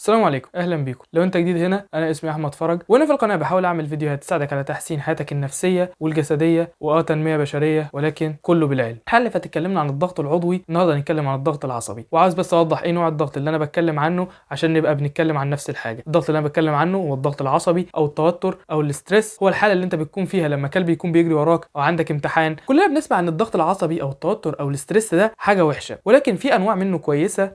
السلام عليكم، اهلا بيكم. لو انت جديد هنا، انا اسمي احمد فرج، وانا في القناة بحاول اعمل فيديوهات تساعدك على تحسين حياتك النفسية والجسدية وتنميه بشريه، ولكن كله بالعلم. الحلقة اللي فاتت اتكلمنا عن الضغط العضوي، النهارده هنتكلم عن الضغط العصبي. وعاوز بس اوضح ايه نوع الضغط اللي انا بتكلم عنه عشان نبقى بنتكلم عن نفس الحاجة. الضغط اللي انا بتكلم عنه هو الضغط العصبي او التوتر او ال stress، هو الحالة اللي انت بتكون فيها لما كلب يكون بيجري وراك او عندك امتحان. كلنا بنسمع ان الضغط العصبي او التوتر او ال stress ده حاجة وحشة، ولكن في انواع منه كويسة.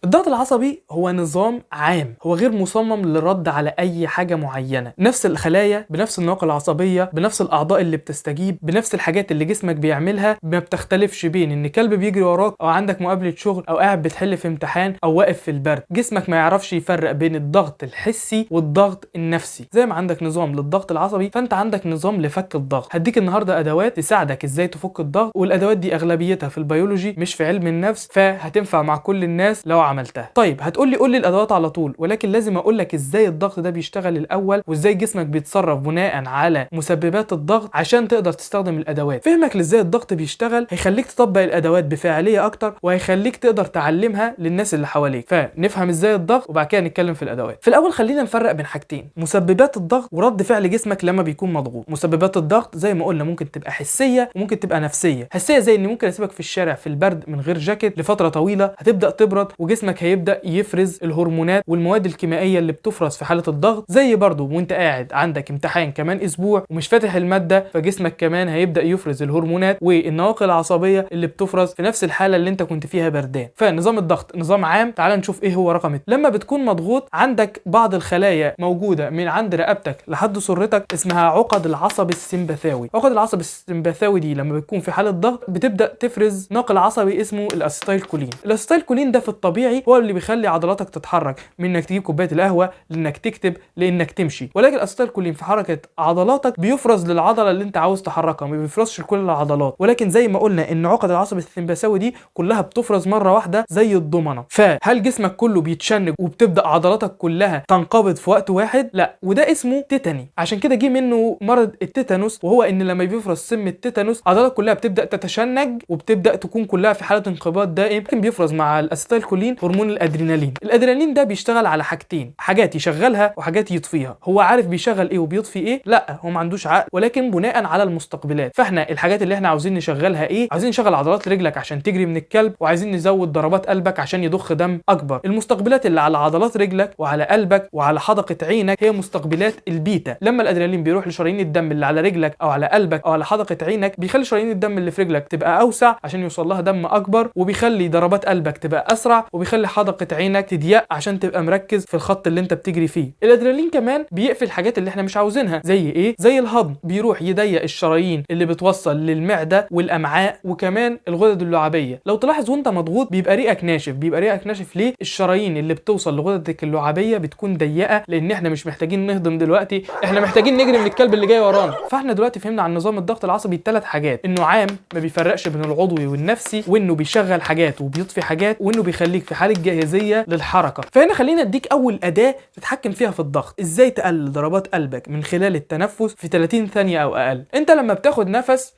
الضغط العصبي هو نظام عام، هو غير مصمم للرد على اي حاجة معينة. نفس الخلايا بنفس النواقل العصبية بنفس الاعضاء اللي بتستجيب بنفس الحاجات اللي جسمك بيعملها، ما بتختلفش بين ان كلب بيجري وراك او عندك مقابله شغل او قاعد بتحل في امتحان او واقف في البرد. جسمك ما يعرفش يفرق بين الضغط الحسي والضغط النفسي. زي ما عندك نظام للضغط العصبي، فانت عندك نظام لفك الضغط. هديك النهارده ادوات تساعدك ازاي تفك الضغط، والادوات دي اغلبيتها في البيولوجي مش في علم النفس، فهتنفع مع كل الناس لو عملتها. طيب هتقول لي قول لي الادوات على طول، ولكن لازم اقول لك ازاي الضغط ده بيشتغل الاول، وازاي جسمك بيتصرف بناء على مسببات الضغط عشان تقدر تستخدم الادوات. فهمك لازاي الضغط بيشتغل هيخليك تطبق الادوات بفاعليه اكتر، وهيخليك تقدر تعلمها للناس اللي حواليك. فنفهم ازاي الضغط وبعد كده نتكلم في الادوات. في الاول خلينا نفرق بين حاجتين: مسببات الضغط ورد فعل جسمك لما بيكون مضغوط. مسببات الضغط زي ما قلنا ممكن تبقى حسية وممكن تبقى نفسية. حسية زي ان ممكن اسيبك في الشارع في البرد من غير جاكيت لفترة طويلة، هتبدا تبرد وجسمك هيبدا يفرز الهرمونات والمواد الكيميائية اللي بتفرز في حاله الضغط. زي برضو وانت قاعد عندك امتحان كمان اسبوع ومش فاتح المادة، فجسمك كمان هيبدا يفرز الهرمونات والنواقل العصبية اللي بتفرز في نفس الحالة اللي انت كنت فيها بردان. فنظام الضغط نظام عام. تعال نشوف ايه هو رقم. لما بتكون مضغوط عندك بعض الخلايا موجودة من عند رقبتك لحد سرتك اسمها عقد العصب السمبثاوي. عقد العصب السمبثاوي دي لما بتكون في حاله ضغط بتبدا تفرز ناقل عصبي اسمه ال acetylcholine. ال acetylcholine ده في الطبيعي هو اللي بيخلي عضلاتك تتحرك، من انك تجيب كوباية القهوة لانك تكتب لانك تمشي. ولكن ال acetylcholine في حركة عضلاتك بيفرز للعضله اللي انت عاوز تحركها، ما بيفرزش لكل العضلات. ولكن زي ما قلنا ان عقد العصب السمبثاوي دي كلها بتفرز مرة واحدة زي الضمنه. فهل جسمك كله بيتشنج وبتبدا عضلاتك كلها تنقبض في وقت واحد؟ لا، وده اسمه tetany. عشان كده جه منه مرض التيتانوس، وهو ان لما بيفرز سم التيتانوس عضلاتك كلها بتبدا تتشنج وبتبدا تكون كلها في حاله انقباض دائم. لكن بيفرز مع ال acetylcholine هرمون الادرينالين. الادرينالين ده بيشتغل على حاجتين، حاجات يشغلها وحاجات يطفيها. هو عارف بيشغل ايه وبيطفي ايه؟ لا، هو ما عندوش عقل، ولكن بناء على المستقبلات. فاحنا الحاجات اللي احنا عاوزين نشغلها ايه؟ عاوزين نشغل عضلات رجلك عشان تجري من الكلب، وعايزين نزود ضربات قلبك عشان يضخ دم اكبر. المستقبلات اللي على عضلات رجلك وعلى قلبك وعلى حدقة عينك هي مستقبلات البيتا. لما الادرينالين بيروح لشرايين الدم اللي على رجلك او على قلبك او على حدقة عينك، بيخلي شرايين الدم اللي في رجلك تبقى اوسع عشان يوصل لها دم اكبر، وبيخلي ضربات قلبك تبقى اسرع، وبيخلي حدقة عينك تضيق عشان تبقى مركز في الخط اللي انت بتجري فيه. الادرينالين كمان بيقفل الحاجات اللي احنا مش عاوزينها، زي ايه؟ زي الهضم، بيروح يضيق الشرايين اللي بتوصل للمعدة والامعاء وكمان الغدد اللعابية. لو تلاحظ وانت مضغوط بيبقى ريقك ناشف. بيبقى ريقك ناشف ليه؟ الشرايين اللي بتوصل لغددك اللعابية بتكون ضيقة، لان احنا مش محتاجين نهضم دلوقتي، احنا محتاجين نجري من الكلب اللي جاي ورانا. فاحنا دلوقتي فهمنا عن نظام الضغط العصبي ثلاث حاجات: انه عام ما بيفرقش بين العضوي والنفسي، وانه بيشغل حاجات وبيطفي حاجات، وانه بيخليك في حالة جاهزية للحركة. فهنا خلينا اديك اول أداة تتحكم فيها في الضغط، ازاي تقلل ضربات قلبك من خلال التنفس في 30 ثانية او اقل. انت لما بتاخد نفس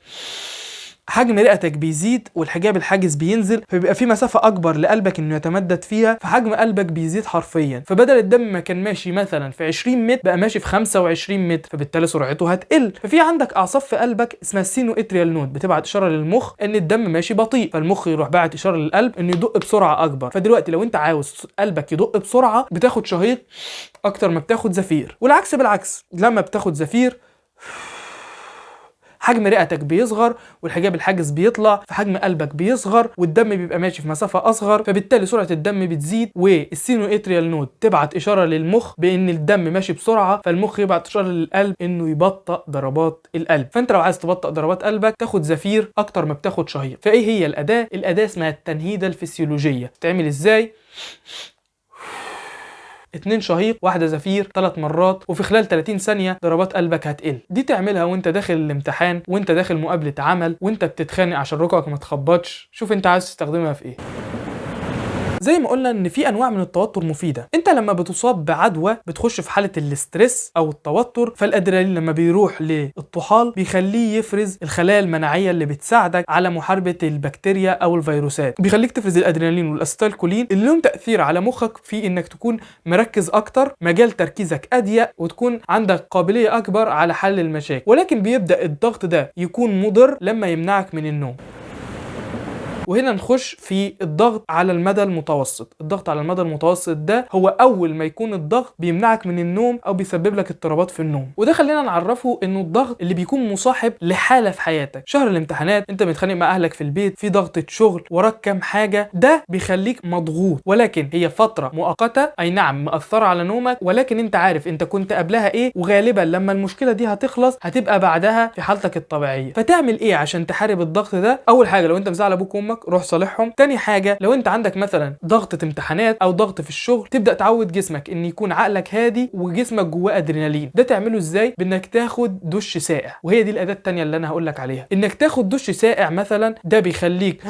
حجم رئتك بيزيد والحجاب الحاجز بينزل، فبيبقى في مسافة أكبر لقلبك إنه يتمدد فيها، فحجم قلبك بيزيد حرفيا. فبدل الدم ما كان ماشي مثلا في 20 متر بقى ماشي في 25 متر، فبالتالي سرعته هتقل. ففي عندك أعصاب في قلبك اسمها ال sinoatrial node بتبعت إشارة للمخ إن الدم ماشي بطيء، فالمخ يروح باعت إشارة للقلب إنه يدق بسرعة أكبر. فدلوقتي لو أنت عاوز قلبك يدق بسرعة بتاخد شهيق أكتر ما بتاخد زفير، والعكس بالعكس، لما بتاخد زفير حجم رئتك بيصغر والحجاب الحاجز بيطلع، فحجم قلبك بيصغر والدم بيبقى ماشي في مسافة اصغر، فبالتالي سرعة الدم بتزيد، وال sinoatrial node تبعت اشارة للمخ بان الدم ماشي بسرعة، فالمخ يبعت اشارة للقلب انه يبطئ ضربات القلب. فانت لو عايز تبطئ ضربات قلبك تاخد زفير اكتر ما بتاخد شهيق. فايه هي الاداة؟ الاداة اسمها التنهيده الفسيولوجية. بتتعمل ازاي؟ 2 شهيق 1 زفير 3 مرات، وفي خلال 30 ثانية ضربات قلبك هتقل. دي تعملها وانت داخل الامتحان، وانت داخل مقابلة عمل، وانت بتتخانق عشان ركبك ما تخبطش. شوف انت عايز تستخدمها في ايه. زي ما قلنا ان في انواع من التوتر مفيدة. انت لما بتصاب بعدوى بتخش في حاله ال stress او التوتر، فالادرينالين لما بيروح للطحال بيخليه يفرز الخلايا المناعية اللي بتساعدك على محاربة البكتيريا او الفيروسات، بيخليك تفرز الادرينالين وال acetylcholine اللي لهم تاثير على مخك في انك تكون مركز اكتر، مجال تركيزك اضيق، وتكون عندك قابلية اكبر على حل المشاكل. ولكن بيبدا الضغط ده يكون مضر لما يمنعك من النوم. وهنا نخش في الضغط على المدى المتوسط. الضغط على المدى المتوسط ده هو اول ما يكون الضغط بيمنعك من النوم او بيسبب لك اضطرابات في النوم. وده خلينا نعرفه انه الضغط اللي بيكون مصاحب لحاله في حياتك، شهر الامتحانات، انت متخانق مع اهلك في البيت، في ضغطة شغل، وراك كام حاجة، ده بيخليك مضغوط، ولكن هي فترة مؤقتة، اي نعم مأثره على نومك، ولكن انت عارف انت كنت قبلها ايه، وغالبا لما المشكلة دي هتخلص هتبقى بعدها في حالتك الطبيعية. فتعمل ايه عشان تحارب الضغط ده؟ اول حاجة لو انت مزعل ابوك وامك روح صالحهم. تاني حاجة لو انت عندك مثلا ضغطه امتحانات او ضغط في الشغل، تبدا تعود جسمك ان يكون عقلك هادي وجسمك جواه ادرينالين. ده تعمله ازاي؟ بانك تاخد دش ساقع، وهي دي الاداة التانية اللي انا هقول لك عليها. انك تاخد دش ساقع مثلا ده بيخليك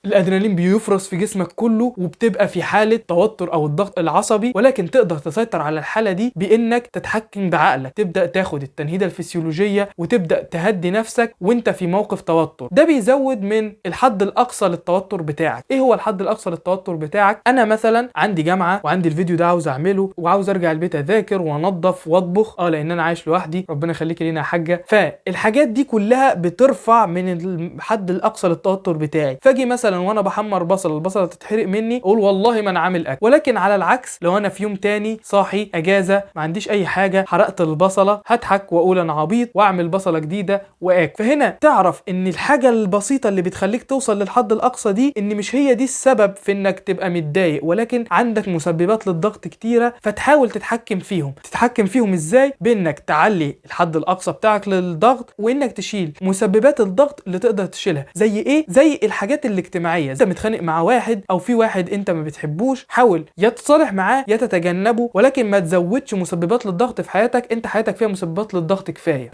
الادرينالين بيفرز في جسمك كله، وبتبقى في حاله توتر او الضغط العصبي، ولكن تقدر تسيطر على الحالة دي بانك تتحكم بعقلك، تبدا تاخد التنهيده الفسيولوجية وتبدا تهدي نفسك وانت في موقف توتر. ده بيزود من الحد الاقصى للتوتر بتاعك. ايه هو الحد الاقصى للتوتر بتاعك؟ انا مثلا عندي جامعه وعندي الفيديو ده عاوز اعمله، وعاوز ارجع البيت اذاكر وانظف واطبخ، لان انا عايش لوحدي، ربنا يخليك لينا يا حاجة. فالحاجات دي كلها بترفع من الحد الاقصى للتوتر بتاعي. فاجي مثلا وانا بحمر بصل، البصله تتحرق مني، اقول والله ما انا عامل اكل. ولكن على العكس لو انا في يوم تاني صاحي اجازه ما عنديش اي حاجة، حرقت البصله، هضحك واقول انا عبيط واعمل بصله جديدة واكل. فهنا تعرف ان الحاجة البسيطة اللي بتخليك توصل للحد الاقصى دي ان مش هي دي السبب في انك تبقى متضايق، ولكن عندك مسببات للضغط كتيرة، فتحاول تتحكم فيهم. تتحكم فيهم ازاي؟ بانك تعلي الحد الاقصى بتاعك للضغط، وانك تشيل مسببات الضغط اللي تقدر تشيلها. زي ايه؟ زي الحاجات الاجتماعية. انت متخانق مع واحد او في واحد انت ما بتحبوش، حاول يا تصالح معاه يا تتجنبه، ولكن ما تزودش مسببات للضغط في حياتك. انت حياتك فيها مسببات للضغط كفاية.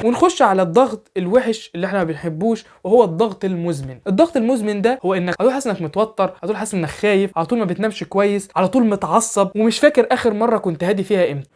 ونخش على الضغط الوحش اللي احنا ما بنحبوش، وهو الضغط المزمن. الضغط المزمن ده هو انك على طول حاسس انك متوتر، على طول حاسس انك خايف، على طول ما بتنامش كويس، على طول متعصب، ومش فاكر اخر مرة كنت هادي فيها امتى.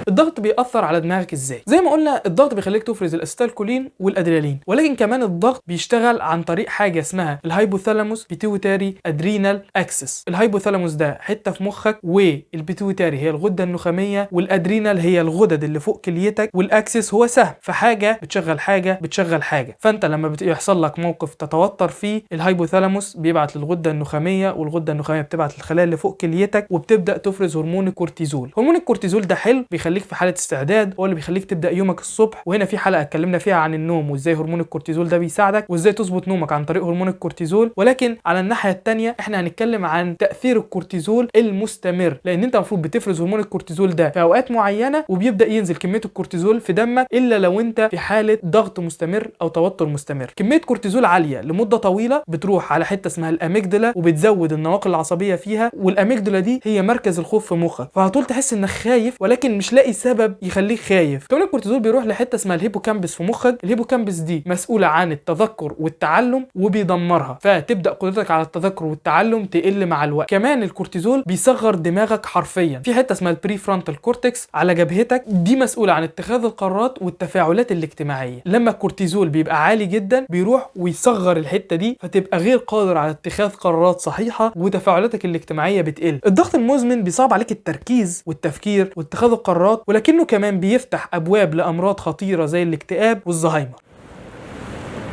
الضغط بيأثر على دماغك ازاي؟ زي ما قلنا الضغط بيخليك تفرز ال acetylcholine والادرينالين، ولكن كمان الضغط بيشتغل عن طريق حاجة اسمها ال hypothalamus pituitary adrenal axis. ال hypothalamus ده حتة في مخك، وال pituitary هي الغدة النخاميه، وال adrenal هي الغدد اللي فوق كليتك، وال axis هو سهم، فحاجه بتشغل حاجة بتشغل حاجة. فانت لما بيحصل لك موقف تتوتر فيه، ال hypothalamus بيبعت للغده النخاميه، والغده النخاميه بتبعت للخلايا اللي فوق كليتك، وبتبدا تفرز هرمون الكورتيزول. هرمون الكورتيزول ده حلو، بيخليك في حاله استعداد، هو اللي بيخليك تبدا يومك الصبح. وهنا في حلقة اتكلمنا فيها عن النوم وازاي هرمون الكورتيزول ده بيساعدك، وازاي تظبط نومك عن طريق هرمون الكورتيزول. ولكن على الناحية الثانية احنا هنتكلم عن تاثير الكورتيزول المستمر، لان انت المفروض بتفرز هرمون الكورتيزول ده في اوقات معينة، وبيبدا ينزل كمية الكورتيزول في دمك الا لو انت في حاله ضغط مستمر او توتر مستمر. كمية كورتيزول عالية لمدة طويلة بتروح على حتة اسمها ال amygdala، وبتزود النواقل العصبية فيها، وال amygdala دي هي مركز الخوف في مخك، فعلى طول تحس انك خايف ولكن مش لاقي سبب يخليك خايف. كمان الكورتيزول بيروح لحته اسمها ال hippocampus في مخك. ال hippocampus دي مسؤولة عن التذكر والتعلم وبيدمرها، فتبدا قدرتك على التذكر والتعلم تقل مع الوقت. كمان الكورتيزول بيصغر دماغك حرفيا، في حتة اسمها ال prefrontal cortex على جبهتك، دي مسؤولة عن اتخاذ القرارات والتفاعلات الاجتماعية. لما الكورتيزول بيبقى عالي جدا بيروح ويصغر الحتة دي، فتبقى غير قادر على اتخاذ قرارات صحيحه وتفاعلاتك الاجتماعية بتقل. الضغط المزمن بيصعب عليك التركيز والتفكير واتخاذ القرارات، ولكنه كمان بيفتح ابواب لامراض خطيرة زي الاكتئاب والزهايمر.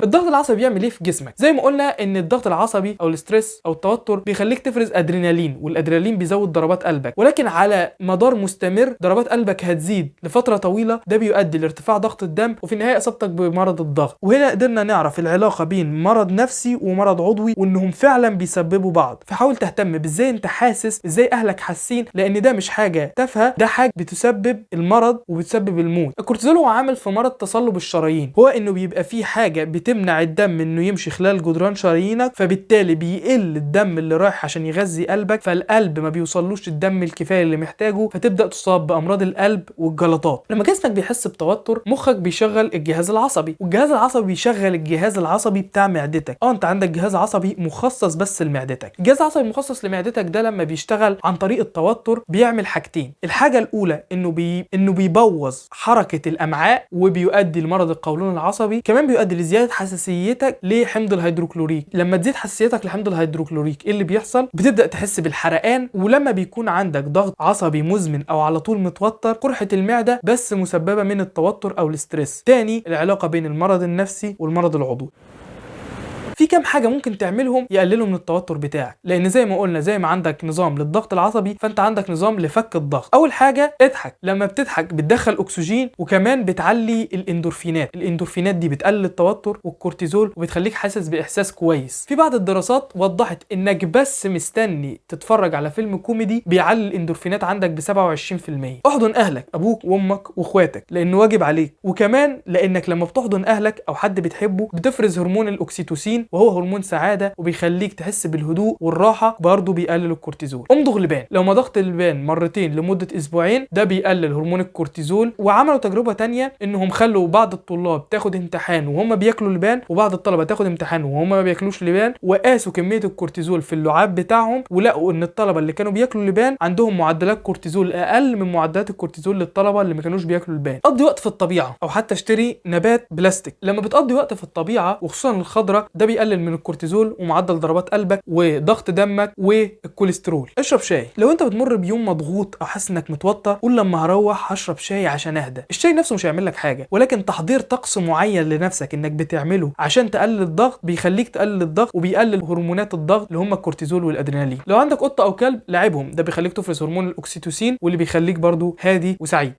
الضغط العصبي بيعمل ايه في جسمك؟ زي ما قلنا ان الضغط العصبي او ال stress او التوتر بيخليك تفرز ادرينالين، والادرينالين بيزود ضربات قلبك، ولكن على مدار مستمر ضربات قلبك هتزيد لفترة طويلة، ده بيؤدي لارتفاع ضغط الدم وفي النهاية اصابتك بمرض الضغط. وهنا قدرنا نعرف العلاقة بين مرض نفسي ومرض عضوي، وانهم فعلا بيسببوا بعض. فحاول تهتم بازاي انت حاسس، ازاي اهلك حاسين، لان ده مش حاجة تافهة، ده حاجة بتسبب المرض وبتسبب الموت. الكورتيزول هو عامل في مرض تصلب الشرايين، هو انه بيبقى فيه حاجة بتمنع بتمنع الدم انه يمشي خلال جدران شرايينك، فبالتالي بيقل الدم اللي رايح عشان يغذي قلبك، فالقلب ما بيوصلوش الدم الكفاية اللي محتاجه، فتبدا تصاب بامراض القلب والجلطات. لما جسمك بيحس بتوتر مخك بيشغل الجهاز العصبي، والجهاز العصبي بيشغل الجهاز العصبي بتاع معدتك. انت عندك جهاز عصبي مخصص بس لمعدتك. الجهاز العصبي المخصص لمعدتك ده لما بيشتغل عن طريق التوتر بيعمل حاجتين. الحاجة الاولى انه بيبوظ حركة الامعاء وبيؤدي لمرض القولون العصبي، كمان بيؤدي لزيادة حساسيتك لحمض الهيدروكلوريك. لما تزيد حساسيتك لحمض الهيدروكلوريك ايه اللي بيحصل؟ بتبدا تحس بالحرقان. ولما بيكون عندك ضغط عصبي مزمن او على طول متوتر، قرحة المعدة بس مسببه من التوتر او ال stress. تاني، العلاقة بين المرض النفسي والمرض العضوي. في كام حاجة ممكن تعملهم يقللوا من التوتر بتاعك، لان زي ما قلنا زي ما عندك نظام للضغط العصبي فانت عندك نظام لفك الضغط. اول حاجة اضحك. لما بتضحك بتدخل اكسجين وكمان بتعلي الاندورفينات. الاندورفينات دي بتقلل التوتر والكورتيزول وبتخليك حاسس باحساس كويس. في بعض الدراسات وضحت انك بس مستني تتفرج على فيلم كوميدي بيعلي الاندورفينات عندك ب 27%. احضن اهلك، ابوك وامك واخواتك، لانه واجب عليك، وكمان لانك لما بتحضن اهلك او حد بتحبه بتفرز هرمون الاكسيتوسين وهو هرمون سعادة وبيخليك تحس بالهدوء والراحة، برضه بيقلل الكورتيزول. امضغ لبان. لو مضغت اللبان مرتين لمدة اسبوعين ده بيقلل هرمون الكورتيزول. وعملوا تجربه تانية انهم خلوا بعض الطلاب تاخد امتحان وهم بياكلوا لبان، وبعض الطلبة تاخد امتحان وهم ما بياكلوش لبان، وقاسوا كمية الكورتيزول في اللعاب بتاعهم، ولقوا ان الطلبة اللي كانوا بياكلوا لبان عندهم معدلات كورتيزول اقل من معدلات الكورتيزول للطلبة اللي ما كانوش بياكلوا لبان. قضي وقت في الطبيعة او حتى اشتري نبات بلاستيك. لما بتقضي وقت في الطبيعة وخصوصا الخضرة ده بيقلل من الكورتيزول ومعدل ضربات قلبك وضغط دمك والكوليسترول. اشرب شاي. لو انت بتمر بيوم مضغوط او حاسس انك متوتر قول لما هروح هشرب شاي عشان اهدى. الشاي نفسه مش هيعمل لك حاجة، ولكن تحضير طقس معين لنفسك انك بتعمله عشان تقلل الضغط بيخليك تقلل الضغط وبيقلل هرمونات الضغط اللي هم الكورتيزول والادرينالين. لو عندك قطة او كلب لعبهم، ده بيخليك تفرز هرمون الاكسيتوسين واللي بيخليك برضو هادي وسعيد.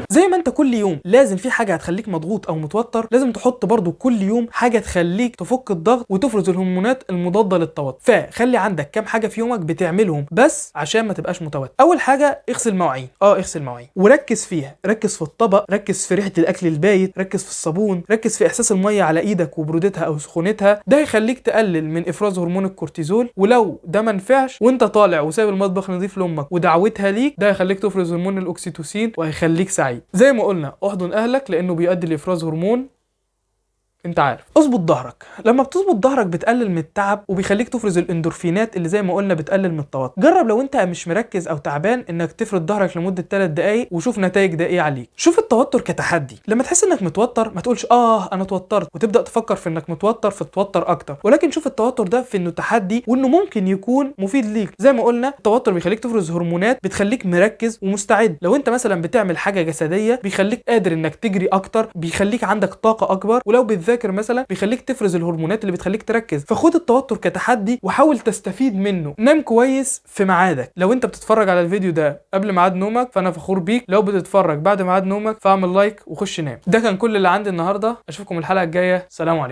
زي ما انت كل يوم لازم في حاجة هتخليك مضغوط او متوتر، لازم تحط برضو كل يوم حاجة تخليك تفك الضغط وتفرز الهرمونات المضادة للتوتر. فخلي عندك كام حاجة في يومك بتعملهم بس عشان ما تبقاش متوتر. اول حاجة اغسل مواعين. اغسل مواعين وركز فيها، ركز في الطبق، ركز في ريحه الاكل البايت، ركز في الصابون، ركز في احساس المية على ايدك وبرودتها او سخونتها. ده هيخليك تقلل من افراز هرمون الكورتيزول. ولو ده ما نفعش وانت طالع وسايب المطبخ نظيف لامك ودعوتها ليك، ده هيخليك تفرز هرمون الاكسيتوسين وهيخليك سعيد. زي ما قلنا احضن اهلك لانه بيؤدي لافراز هرمون انت عارف. اظبط ظهرك. لما بتظبط ظهرك بتقلل من التعب وبيخليك تفرز الاندورفينات اللي زي ما قلنا بتقلل من التوتر. جرب لو انت مش مركز او تعبان انك تفرد ظهرك لمدة 3 دقائق وشوف نتائج ده ايه عليك. شوف التوتر كتحدي. لما تحس انك متوتر ما تقولش انا اتوترت وتبدا تفكر في انك متوتر فتتوتر اكتر، ولكن شوف التوتر ده في انه تحدي وانه ممكن يكون مفيد ليك. زي ما قلنا التوتر بيخليك تفرز هرمونات بتخليك مركز ومستعد. لو انت مثلا بتعمل حاجة جسدية بيخليك قادر انك تجري اكتر، بيخليك عندك طاقة اكبر. ولو بتذاكر مثلا بيخليك تفرز الهرمونات اللي بتخليك تركز. فخد التوتر كتحدي وحاول تستفيد منه. نام كويس في ميعادك. لو انت بتتفرج على الفيديو ده قبل ميعاد نومك فانا فخور بيك، لو بتتفرج بعد ميعاد نومك فاعمل like وخش نام. ده كان كل اللي عندي النهارده، اشوفكم الحلقة الجاية. سلام عليكم.